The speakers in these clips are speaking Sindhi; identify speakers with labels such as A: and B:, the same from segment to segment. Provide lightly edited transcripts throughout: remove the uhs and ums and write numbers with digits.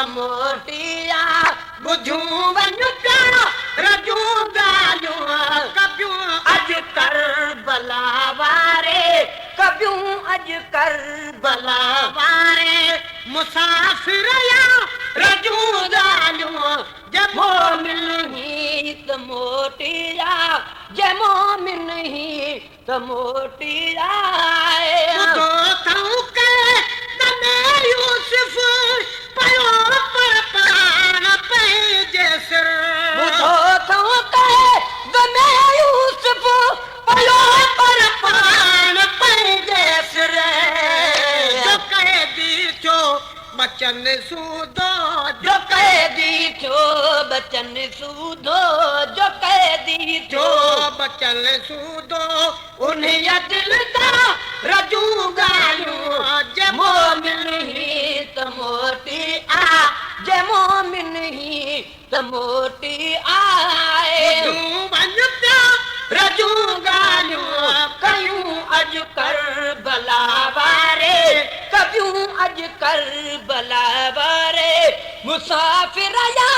A: ته موٽي آ. ٻڌيون وڃ پيا رجون ڳالهيون ڪبيون اڄ ڪربلا واري، ڪبيون اڄ ڪربلا واري. مسافر يا رجون ڳالهيون جي مومن هي ته موٽي آ، جي مومن هي ته موٽي آ. ٻڌو اٿئون قيد ۾ يوسف پيو پر پاڻ پنهنجي سر. ٻڌو اٿئون قيد ۾ يوسف پيو پر پاڻ پنهنجي سر. جو قيدي ٿيو ٻچن سوڌو، جو قيدي ٿيو ٻچن سوڌو، جو قيدي ٿيو ٻچن سوڌو. انهيء دل تان رجون ڳالهيون جي مومن هي ته موٽي آ، جي مومن هي ته موٽي آ. ٻڌون وڃ پيا رجون ڳالهيون ڪيون اڄ ڪربلا واري، ڪبيون اڄ ڪربلا واري. مسافر يا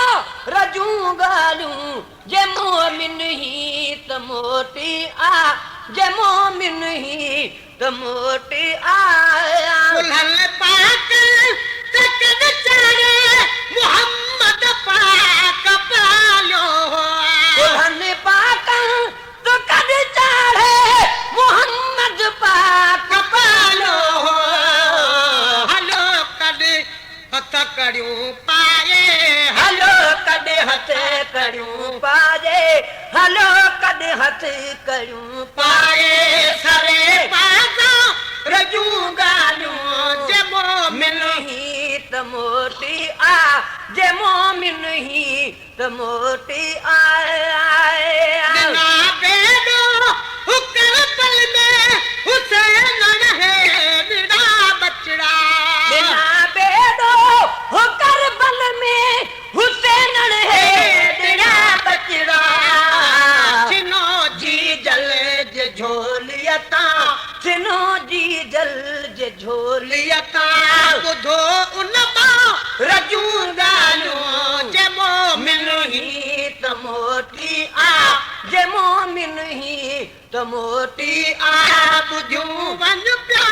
A: رجون ڳالهيون جي مومن هي ته موٽي آ، جي مومن هي ته موٽي آ. ڪلهن پاڪ تي ڪڏ چاڙهي محمد پاڪ پاليو هو. ڪلهن پاڪ تي ڪڏ چاڙهي محمد پاڪ پاليو هو. هليو ڪڏ هٿ ڪڙيون پائي، هليو ڪڏ هٿ ڪڙيون پائي، هليو ڪڏ هٿ ڪڙيون پائي. سري پازا رجون ڳالهيون جي مومن هي ته موٽي آ، جي مومن هي ته موٽي آ. ڏنا بيڏو هڪر پل ۾ حسين رهي ڏڙا ٻچڙا. ڏنا بيڏو هڪر پل ۾ حسين رهي ڏڙا ٻچڙا. ڇنو جيجل جي جهوليء تان، ڇنو جيجل جي جهوليء تان. ٻڌو ان مان رجون ڳالهيون جي مومن هي ته موٽي آ، جي مومن هي ته موٽي آ. ٻڌيون وڃ پيا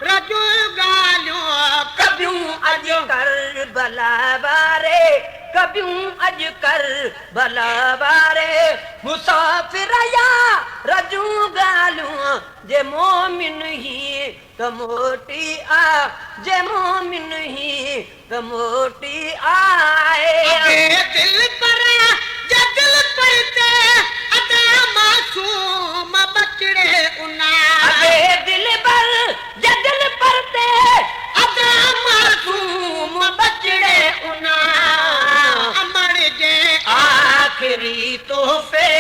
A: رجون ڳالهيون ڪبيون اڄ ڪربلا واري، ڪبيون اڄ ڪربلا واري. مسافر يا رجون ڳالهيون جي مومن هي ته موٽي آ، جي مومن هي ته موٽي آء. اڳي دل پر جا دل پر تي ادا معصوم ٻچڙي انا. اڳي دل پر جا دل پر تي ادا معصوم ٻچڙي انا. امڙ جي آخري تحفي،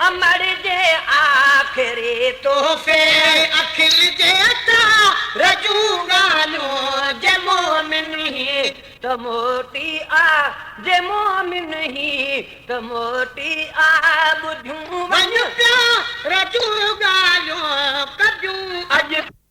A: امڙ جي آخري تحفي. اکين جي تان رجون ڳالهيون جي مومن هي ته موٽي آ، جي مومن هي ته موٽي آ. ٻڌيون وڃ پيا رجون ڳالهيون ڪبيون اڄ.